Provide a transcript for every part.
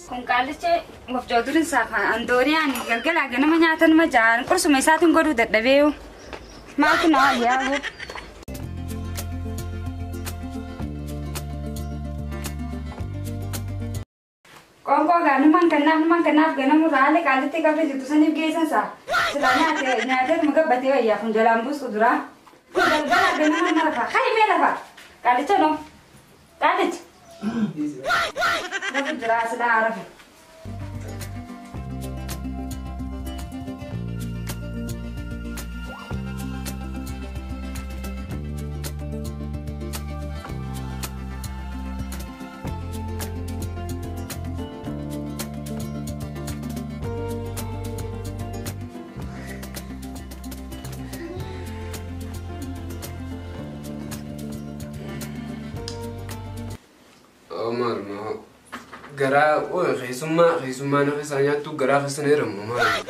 Kun qaalicha wafcoo saafa andooriyaan galgala ganama nyaatan majaan qursuma isaatiin godhuu dadhabeeyu. Maaltu na wayyaa? Qoonqoo gaa numaan kanaaf ganamu raale qaalitti qabee jirtu saniif geessan saa. Silaa nyaatee numa gabbatee wayyaa kun jalaan buustu dura. Kun galgala ganama na rafa. Hayi mee rafa. Qaalicha noo. Qaalicha. Rafu jira silaa rafu. Omar ma garaa keessummaa nafa isaa nyaattu garaa keessan heeramu maali?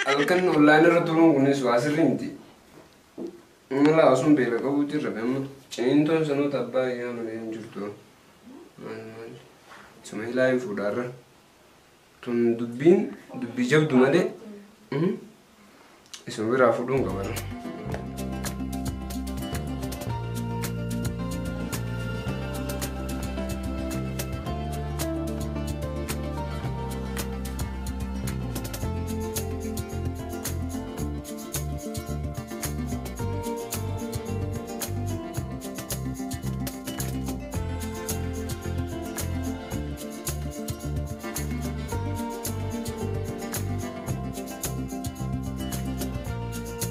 Halkan ollaan irra turuun kunis waa sirrii miti. Mala osoo beela qabu jirra amma ciniintoon sanoota abbaa iyyaa malee hin jirtu. Maal maal isuma ilaa hin fuudhaarra. Tun dubbiin dubbii jabdu malee isuma biraa fuudhuun qabara.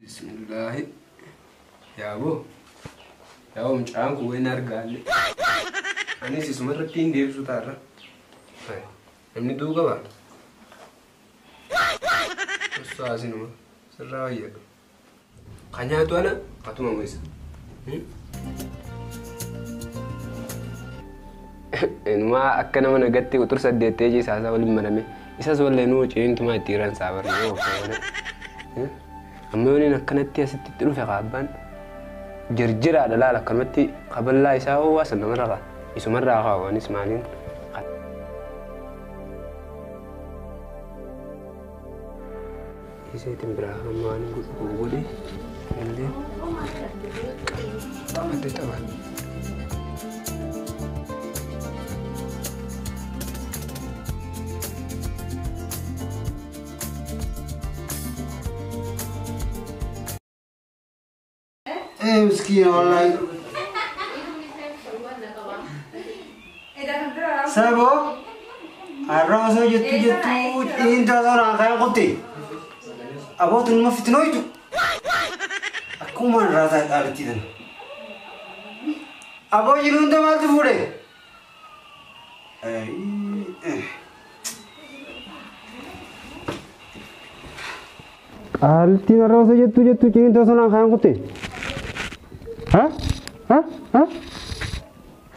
Bismillahi. Yaaboo. Yaaboo mucaan kun wayin argaalle. Anis isuma irratti hin deebisu taarra. Namni du'uu qaba. Osoo asinuma sirraa wayya. Kan nyaatu ana atuma isa. Inumaa akka nama nagatti utur saddeettee ciisaasaa waliin marame isas walleenuu ciniintumaa itti hiran saabarra yoo malee. Amma yooniin akkanatti asitti itti dhufe qaabbaan jirjiraadha laala akkanumatti kaballaa isaa ho'aa san namarra qaa isumarraa kaa'u anis maaliin iseetiin biraa amma waan godhe illee qabadde tapha. Miskiina wallahi. Saboo har'a osoo jettu jettu ciniintuu osoo naan kayan qotte. Abootu numa fitinoytu. Akkumaan raasaa qaalittii tana. Aboo jiru hunda maaltu fuudhe? Qaalittiin har'a osoo jettu jettu ciniintuu osoo naan kayan qotte. Ha? Ha? Ha?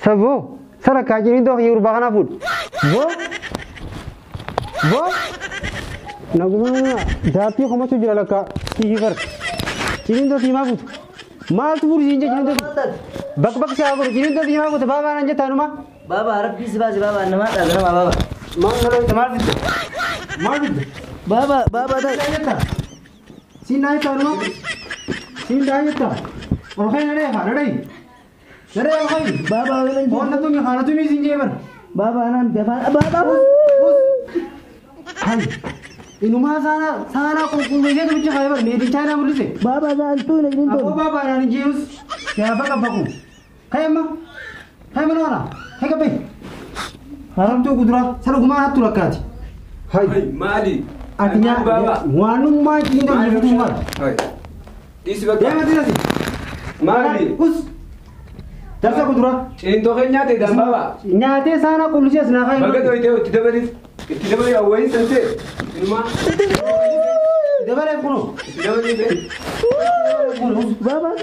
Saboo, sarakkaa ciniintoo kiyya gurbaa kanaa fuudhu. Boo? Boo? Naguma daappii komatu jira lakka kiyyi far. Ciniintoo tiimaa fuutu. Maaltu fuudhu siin jee ciniintoo? Bak bak saa godhu ciniintoo tiimaa fuutu baabaa naan jettaa numa. Baabaa rabbii si baase baabaa namaa dhaabee namaa baabaa. Maal naloo maal fidde? Maal fidde? Baabaa baabaa ta'i. Siin naa jettaa numa? Siin naa jettaa? Olkay naree haa naree. Naree olkay. Baabaa olkay. Onna tumi haana tumi siin jee bar. Baabaa naan afaan baabaa. Hay. Inumaa saana saana qulqulleessee tumicha kaayee bar meetiin chaayinaa mul'ise. Baabaa saan tuuna jedhin Aboo baabaa naan jeeus. Yaa baqa baqu. Kay amma. Kay mana wana. Kay kabe. Haramtuu kuduraa sana gumaa hattu lakkaati. Hay. Maali? Ati nyaa waanummaa ciinta jirutu maal. Hay. Dhiisi bakka. Deema tirasi. Maali? Us. Darsa kuduraa. Ciniintoo kee nyaatee dhaan baabaa. Nyaatee saana qullisee as naa kaayee. Baga dhoyitee itti dabaliif. Itti dabalii awwayin santee. Inumaa. Dabaleef kunoo. Itti dabaliif. Baabaa.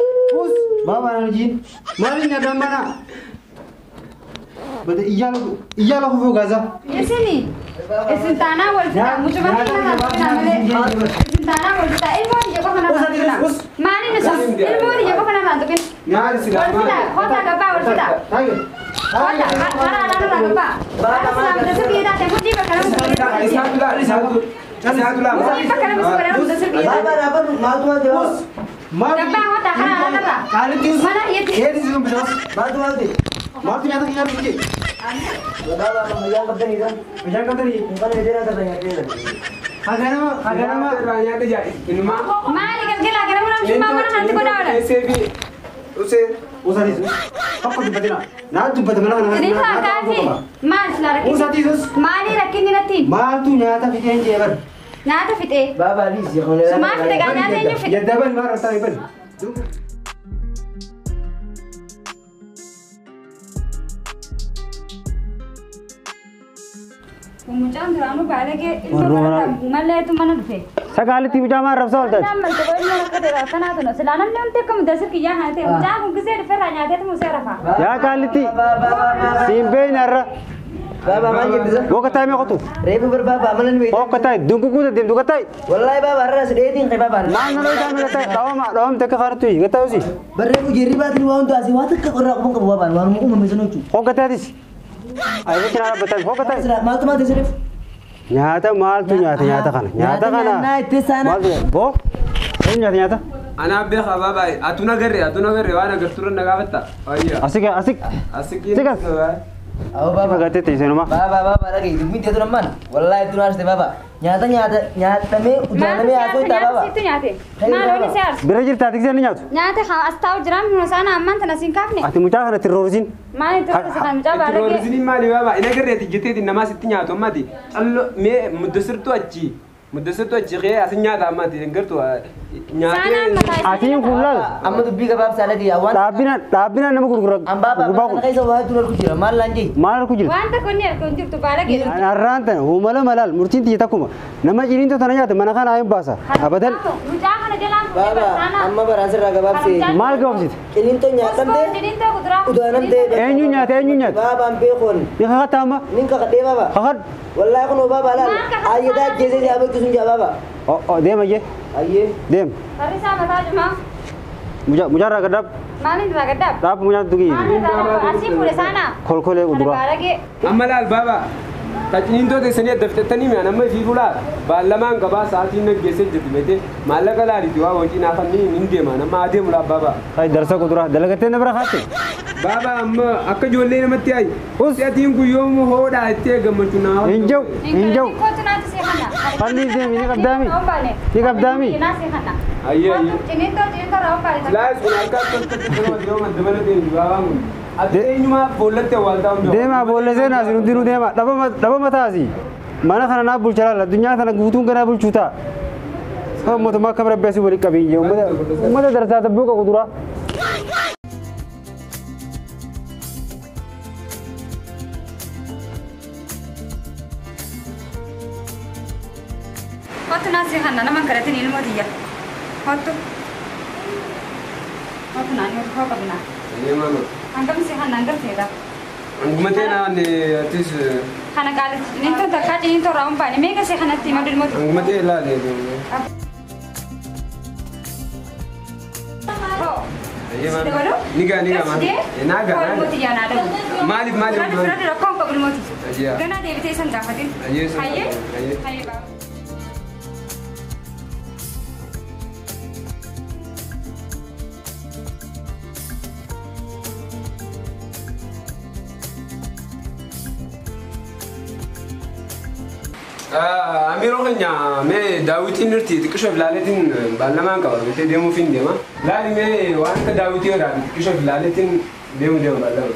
Us. Baabaa naan jiin. Maaliin nyaadhaan mana? Bada iyyaa lafa foo gaazaa. Isini isin taanaa wal fidaa mucuma kana malee. Isin taanaa wal fixaa. Ilmoo tiyya qofa narraa hin tuqinaa. Maali nu sun? Ilmoo tiyya qofa narraa hin tuqin. Maal silaa Wal fixaa. Kootaa gabbaa wal fixaa. Kootaa karaa alaa nurraa gabbaa. Karaa silaa sirrii taate mudhii bakka nama Isaatu laa isaatu isaatu laa. Mudhii bakka nama si godhan sirrii taate. Baaba dhaabbannu maaltu maal ta'e? Gabbaa kootaa karaa alaa nurraa. Qaalitti us. Mana hiyyatti. Eeti si dubbisa. Maaltu maal ta'e? Maaltu nyaata kiyyaa dhufe? Baaba amma bishaan qabdaniidha. Bishaan qabdanii. Kun edeera tarra nyaatee. Haganama haganama. Irraa nyaata jaa inumaa. Maali galgala ganama namshummaa mana kanatti godhaa oolan. Eessee fi usee. Usatiis us. Tokko dubbatina. Naa dubbata mana kana. Siniifaa kaasii. Maal silaa rakkinni? Usatiis us. Maali rakkinni natti? Maaltu nyaata fixeen jee bar. Nyaata fixee. Baaba aliis Sumaa fixe gaa nyaata eenyu fixe? Yaddaban maal rastaa ban. Mucaan duraanuu baalagee ilma barata malleetu mana dhufe. Sagaalitti mucaa maal rabsaa ooltaati? Naan malte qoonni akka ta'e akkanaa tunu. Silaa namni hundi akka mudasir kiyyaa kana ta'e mucaan kun gisee dhufeerraa nyaateetu musee rafa. Yaa qaalitti. Siin beeyna irra. Baaba maal jettisa? Bookataa mee qotu? Reefu bar baaba mana ni beekta. Bookataa dunkukuuta deemtu gataa. Wallaahi baaba har'a as dheetiin qe baaba. Maal nama isaa mee gataa dhawama dhawamte akka kaartu gataa usi. Barreefu jirri baatni waa hundaa asii waa takka qorraa quban qabu baabaan waan uumame sana jechuudha. Hooggataatis. Ayitti naa dhaabbataan hooggataa. Maaltu maal ta'e reefu? Nyaata maaltu nyaata nyaata kana nyaata kana. Nyaata itti saana. Maaltu boo? Eenyu nyaata nyaata? Anaa beekaa baaba atu nagarre waan agartuurra na gaafatta. Ayya. Asik asik. Asikiin. Sikas. Awwa baaba. Fagaatee teessinuma. Baaba baaba dhagahi dubbiin teetu nammaan wallaahi itti naaste baaba. Nyaata nyaata nyaatamee udaanamee haasoo itti baaba. Nyaata sitti nyaate. Maal ooni si aarsu? Bira jirtaa tiksee ni nyaatu. Nyaata as taa'u jiraan huna saana ammaan tana siin kaafne. Ati mucaa kana tirroorisiin. Maal itti horrisa kan mucaa baalagee? Terrorizimiin maali baaba? Ina garreeti jetteeti namaa sitti nyaatu ammati. Calloo mee muddasirtuu achi muddasirtuu achi qe'ee asin nyaata ammati gartuu Saanaan nyaatee. mataa isaa. Atiin kun laal. Amma dubbii gabaabsaa dhagahi waan. Dhaabbina dhaabbina nama gurgura. Ambaaba Gurbaa kana kun. keessa waa hedduun argu jira maal laan jee? Maal argu jirta? Waan tokko inni argu hin jirtu baalagee. Har'aan tana humala malaal murtiin tiyya takkuma nama ciriintoo tana nyaata mana kana hin baasa. Abadan Mucaa kana jalaan fuudhee Baaba barsaanaa. amma baraasirraa gabaabsee. maal gabaabsite? Qiliintoo nyaatamtee Ciniintoo kuduraa. udaanamtee. Eenyu nyaata eenyu nyaata? Baabaan beekoon Ni kakatta amma? nin kakadhee baaba. Kakadhu. Wallaahi kunoo baaba laal ayyadaa ajjeesee si abeeksisuun jaa baaba. Oh deema jee Ayyee. deema. Farrisaa mataa cumaa. Mucaa mucaarraa gad dhaab. Maaliin irraa gad dhaab? Dhaab mucaan tuqii. Maaliin irraa dhaab? Asii fuudhe saanaa. Kolkolee Kana kuduraa. baalagee. Amma laal baaba. Taciniintoo teessanii adda fixattanii mi'aan amma ifii fulaa baallamaan gabaa sa'aatiin naggeessee jirti meetee maallaqa laaliiti waa wajjin naafannii hin deeman amma adeemu laa baaba. Hay darsa kuduraa dalagattee na bira kaatte. Baaba amma akka ijoollee namatti ayi. Si'atiin kun yoomuu hoodhaa itti gammachuu nama. Hin jiru hin jiru. Kootu naatti si hanna. Falli deemi ni qabdaami. Ni qabdaami. Naa si hanna. Ayyee ayyee. Ciniintoo ciniintoo irraa hin baane. Laayis kun akka akkasitti kunoo yoo madda mana deemu baabaan kun. Ati eenyumaa boollatti awwaaltaa hundi. Deema boolla seenaa si hundinuu deema dhabama dhabama taasi. Mana kana naa bulcha laala addunyaa tana guutuun ganaa bulchuu ta'a. Sababa mootummaa akka rabbi asii waliin qabiin jee uummata uummata darsaa tabbuu qabu duraa. Kootu naa si hanna nama hin kadhatin ilmoo tiyya. Kootu. Kootu naa ni koo qabna. Hangam si hanna hangam seeta. Angumatee naan atis Kana qaalitti ciniintoo takkaa ciniintoo irraa hin baane meeqa si kanatti hima ilmoo tiyya. angumatee ilaali. Ni gaa maal? Naa gaa naa gaa. Maaliif maaliif? Fira rakkoon qabu ilmoo tiyya. Ayyaa. Ganaa deebitee isan gaafatin. Ayyee isan Hayyee. gaafatin, ayyee. Hayyee baaba. Amiroo keenya mee daawwitiin irti xiqqishoo filaaleetiin baallamaan qaba bitee deemuuf hin deema. Laali mee waan akka daawwitii irraa xiqqishoo filaaleetiin deemu deema baallama.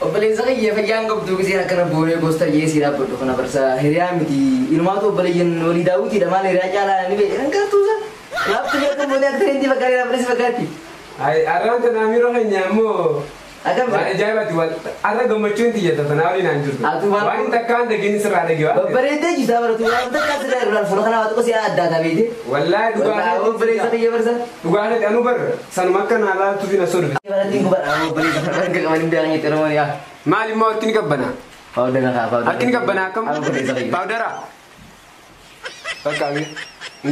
Obboleessa kiyya fayyaan qabdu giseen akkana boonee gosta dhiyeessii dhaabbadhu kana barsa hiriyaa miti ilmaatu obboleeyyan walii daawwitiidha maal hiriyaa caalaa ni beekan gartuusa. Laaftu beekan boonee akka ta'e fakkaatee dhaabbates fakkaatti. Arraan tana amiroo keenya ammoo Akkam waan ajaa'ibaati waan arra gammachuun tiyyata tanaa waliin aan jirtu. Atu maal- Waan takkaan dhageenyi sirraa dhagee waan. Babbareeddee jirta baratu waan takkaa sirraa irraa fuula kana waa xiqqoo si'a addaa tabeete. Wallaahi dhugaa Obboleessa kiyya barsa. Dhugaa keeti anu bar sanuma akka naa laaltuu fi na sodufe. Baratiin gubaadha obboleessa kana qaban hin beekan jettee Oromoon yaa. Maal immoo harki ni qabbanaa? Paawudara haa paawudara. Harki ni qabbanaa akkam? Obboleessa kiyya. Paawudara. Bakka hin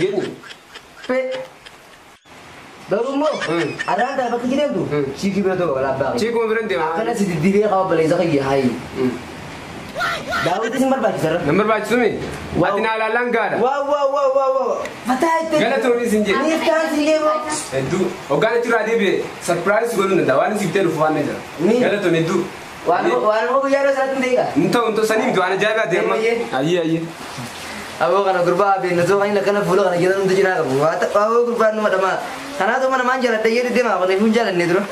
geenye. Garuu immoo arraan tana bakka deemtu chiikii bira tokko labbaa. Chiikuma bira deema. Akkana si diddiibee qaba obboleessa kiyya hayi. Daawwitis hin barbaachisa irra. Nan barbaachisumi? Ati naa laallaan gaadha. Waaw waaw waaw waaw waaw. Fataa itti. Galatoonis hin jedhe. Niif kaan si leebo. Hedduu hoggaan achirraa deebi'e sarpiraayiz godhuu danda'a waan siif ta'e dhufu waan ni jira. Galatoon hedduu. Waan guyyaa yeroo isaatti hin beekaa. Hin ta'u hin ta'u sanii miti waan ajaa'ibaa ta'e amma. Ayyee ayyee. Aboo kana gurbaa beellatoo kan inni akkana fuula kana jedhan hundi cinaa qabu. Aboo gurbaan numa dhamaa. Kanaatu mana maan jaaladha jedhe deemaa kana ifuun jaalannee dura.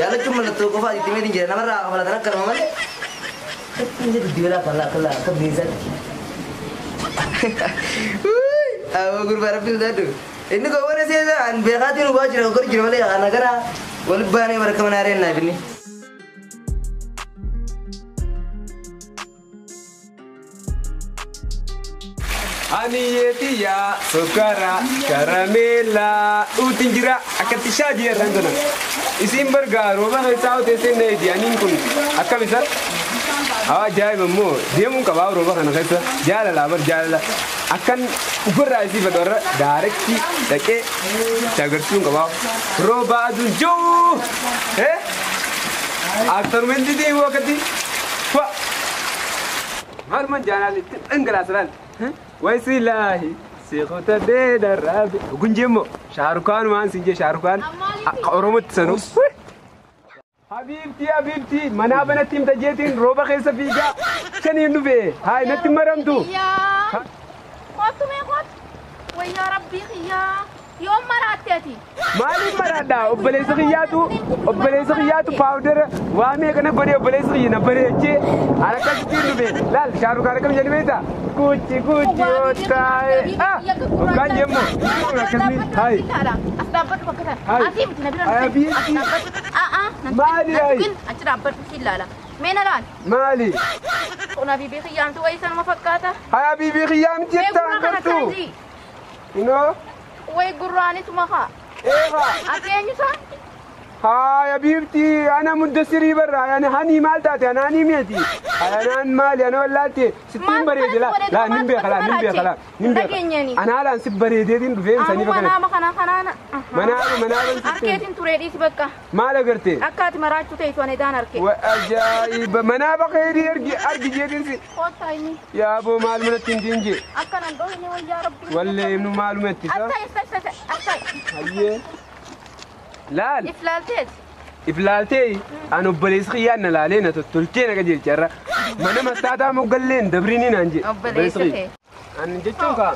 Jaalachuun mallattoo qofaa itti meetiin jira namarraa kafalatan akkanuma malee. Inni diddibalaa kan akka akka bineensaatti. Aboo gurbaa rabbi sodaadhu. Inni gowwana seesa an beekaatiin hubaa jira gor jira malee kana gara wal baanee barka mana areen naaf inni. Aniyeetiya sukkaara karameelaa utiin jira akkatti shaajii irraan tona. Isin bargaaru rooba keessaa teessee neeti aniin kun akkam isa? Hawa ajaa'iba immoo deemuun qabaa rooba kana keessa jaalala bar jaalala akkan ofirraa isii fedhu irra daarektii dhaqee itti agarsiisuun qabaa rooba aduun jiru. Aktarumentii deemuu akkatti fa maalumaan jaalaal itti dhangalaasa laal. Waisilahi siqota deedarrabe gunjemo Shaarukaan waan sinje Shaarukaan akka Oromootti sanu. Habiibti habiibti manaa banatti himta jeetiin rooba keessa fiigaa shaniin dhufe haay natti maramtu. Kottu mee kottu wayyaa rabbii kiyyaa yoom maraatte ati? Maaliif maraadha obboleessa kiyyaatu paawudara waa meeqa na godhee obboleessa kiyya na bareechee an akkasittiin dhufe laal Shaarukaan akkam jedhi beektaa? Kuchi kuchi otae ah hoggaan jemmo akkasii haay. As dhaabbadhu bakka sana. Asii miti na bira dhufte. As dhaabbadhu. Maali haay? Achi dhaabbadhu si ilaala. Mee na laal. Maali? Kun habiibii kiyyaamtu wayii sanuma fakkaata. Haa habiibii kiyyaamti jettaa gartuu. Inoo. Way gurraanisuma haa. Eegaa. Ati eenyu isaa? Haa habiibti ana muddasirii barra ana hani maal taate ana hani miti. Anaan maali ana wallaalte sittiin bareede laa laa nin beeka laa nin beeka laa nin beeka. Ana haalaan si bareedeetiin dhufee sanii bakka. Manaama kana kanaana. Manaama manaama sitti. Harkeetiin turee dhiisi bakka. Maal agarte? Akka ati maraachuu ta'e ani daan harkee. Wa ajaa'iba manaaba khayrii argi argi jeetiin si. Kottaa inni. Yaaboo maal manatti hin diinje. Akka nan dhohine wayyaa rabbi. Wallee nu maalumatti sa. Asta asta. Hayyee. Laal. Iflaalteeti. Iflaaltee an obboleessi kiyyaan na laalee na tottolchee na qajeelcha irra. Mana mastaataa moggalleen dabriini naan jedhe. Obboleessi kee. An jechuun kaa.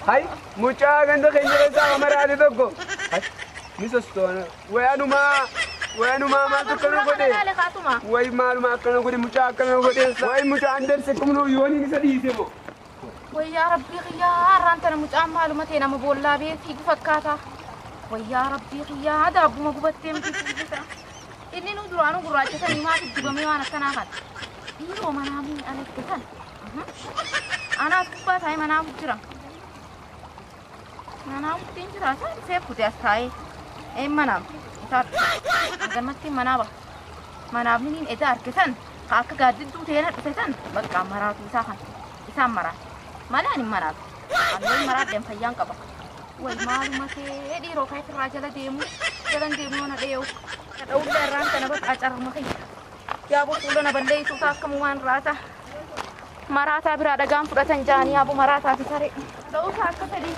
Hay mucaa ganda keenya keessaa maraate tokko. Ni sostoona. Wayanumaa maaltu akkana godhe. Wayi maaluma akkana godhe mucaa akkana godhe. Wayi mucaa an darse kumnuu yooniin isa dhiise moo. Wayyaa rabbii kiyyaa har'aan tana mucaan maaluma ta'e nama boollaa bee fiigu fakkaata. Wayyaa rabbii kiyyaa daabbuma gubattee miti fiigisa. Inni nu duraanuu gurraacha sanii maaf dibamee waan akkanaa kana. Dhiiroo manaa miin alatti kan. Anaas gubbaa taa'ee manaaf jira. Manaaf ittiin jira isaan dhufee kutee as taa'ee. Een manaaf isaa ganmatti manaa ba'a. Manaaf miniin eda harkisan akka gaaddidduu ta'ee na dhufe san bakka maraatu isaa kan isaan maraatu. Malee ani maraatu. Ani maraadhaan fayyaan qaba. Wal maaluma ta'ee dhiiroo kan irraa jala deemu jalan deemu na dheewu. Dha'uun irraan kana bakka carrama kiyya. Yaaboo fuula na balleessuuf akkamumaan raata. Maraataa biraa dhagaan fudhatan jaanii yaaboo maraataa fi saree. Dha'uusaa akka fedhii.